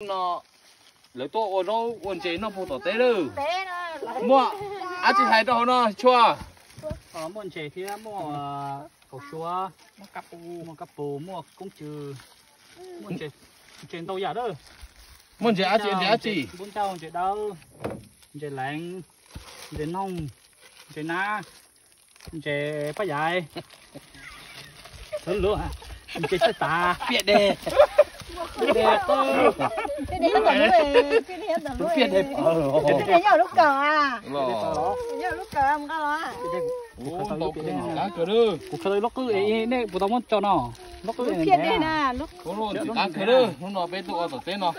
No lawv tuaj ua zaub ua ntses noj puag tom teb lawm. Muaj dab tsi hais rau hauv no Tshuaj? Muaj ntses thiab muaj kaum suab, muaj kab pus, muaj koob tsw, muaj ntses ntau yam lawm. Muaj ntses dab tsi, ntses dab tsi? Npub ncauj, ntses dawb, ntses leev, ntses noog, ntses nab, ntses paj yaiv, ntses txaij tav, piaj deg, piaj deg, lub kawm, lub kawm. Kuv khaws tau ib lub qwj, nej puas tau muab tso no? Lub qwj ntxim qab kawg. Hnub no peb tuaj ua tom teb no,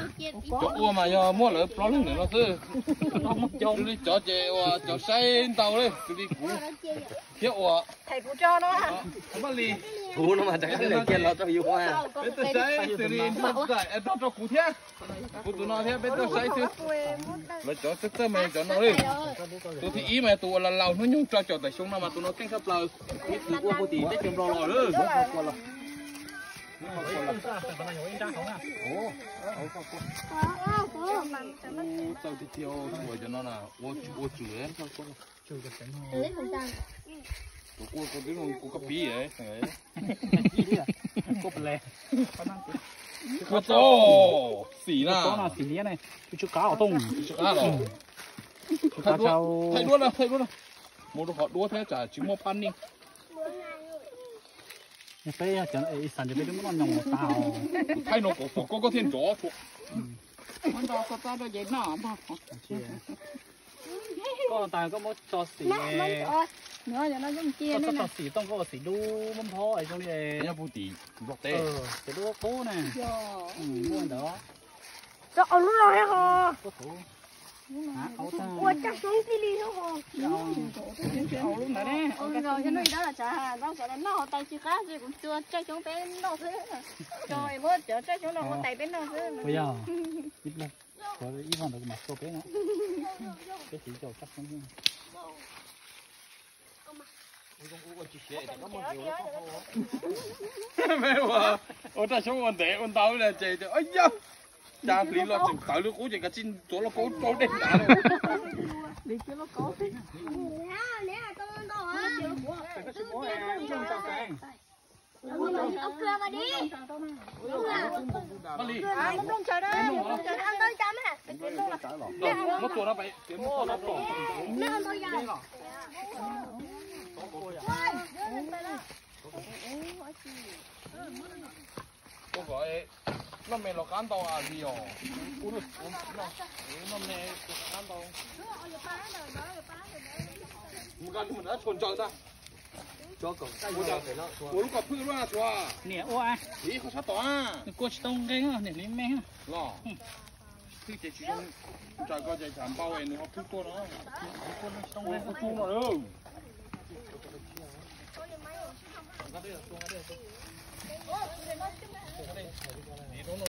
cov ua mas yog muaj lawv plaub leeg ntawm no xwb. Li cov ces ua cov saib ntau li, xws li kuv thiab ua. Kuv no mas rov qab lem kiag los rau yus ua. Peb tuaj saib xws li nrog txais rog rau kuv thiab, kuv tus no thiab peb tuaj saib xwb. Lawv cov txawj txawj mas cov no li. Tus thib ib mas tus uas laus laus hnub nyoog rau caum tawm xyoo no mas tus no keej tshaj plaws. Ib tug ua puag tim teb chaws Nplog los lawm. Txawj tiag tiag, cov no na ua tsum. Kuv kuj tau xim na. Xim liab ne, tsw tsw qab os tooj. Thaij duab na, thaij duab na. Mus rau qhov duab thiab tsam tsis muaj paj neeg. Peb yog cov ib xav ntshe peb twb muab noj nyoos tas os. Thaij no kom pom koj, koj thiaj nrov. Koj tas koj muab tso xim, koj tso xim tooj koj ua xim dub nphob zoo li. Nyob puag tim Nplog teb, xim dub qub na. Muaj ntawd. Tso lub los ho. Ua caj xyoob tij li lub ho. Lub ntawd ne. Noj hauv tais tsis qab, kuv tso caj xyoob peb noj xwb. Tso muab cov caj xyoob no ua tais peb noj xwb. Ua yog ib pliag, ib hmo ntawd kuv mam tso peb na. Peb tiv coj caj xyoob. Ua raj xyoob ua ntev ua ntau ces tias, yog cas hliv los tseem tawv li qub ces kav tsij ntxuav lauj kaub rau dej nrad. Muab tua no pem, noj me los qab ntau li os. Noj me qab ntau. Mus nqa mus dab tshuav ntsaws ntag. Ua lub kom phwj luaj tshuav. Niam ua ib qho sab tod. Nws kua tsis tau nqe, niam hliv me los. Phwj ces tsis zoo, ntsaws ko ces tsam npau es nws ho phwj tuaj no. Ua tsis tau nqe.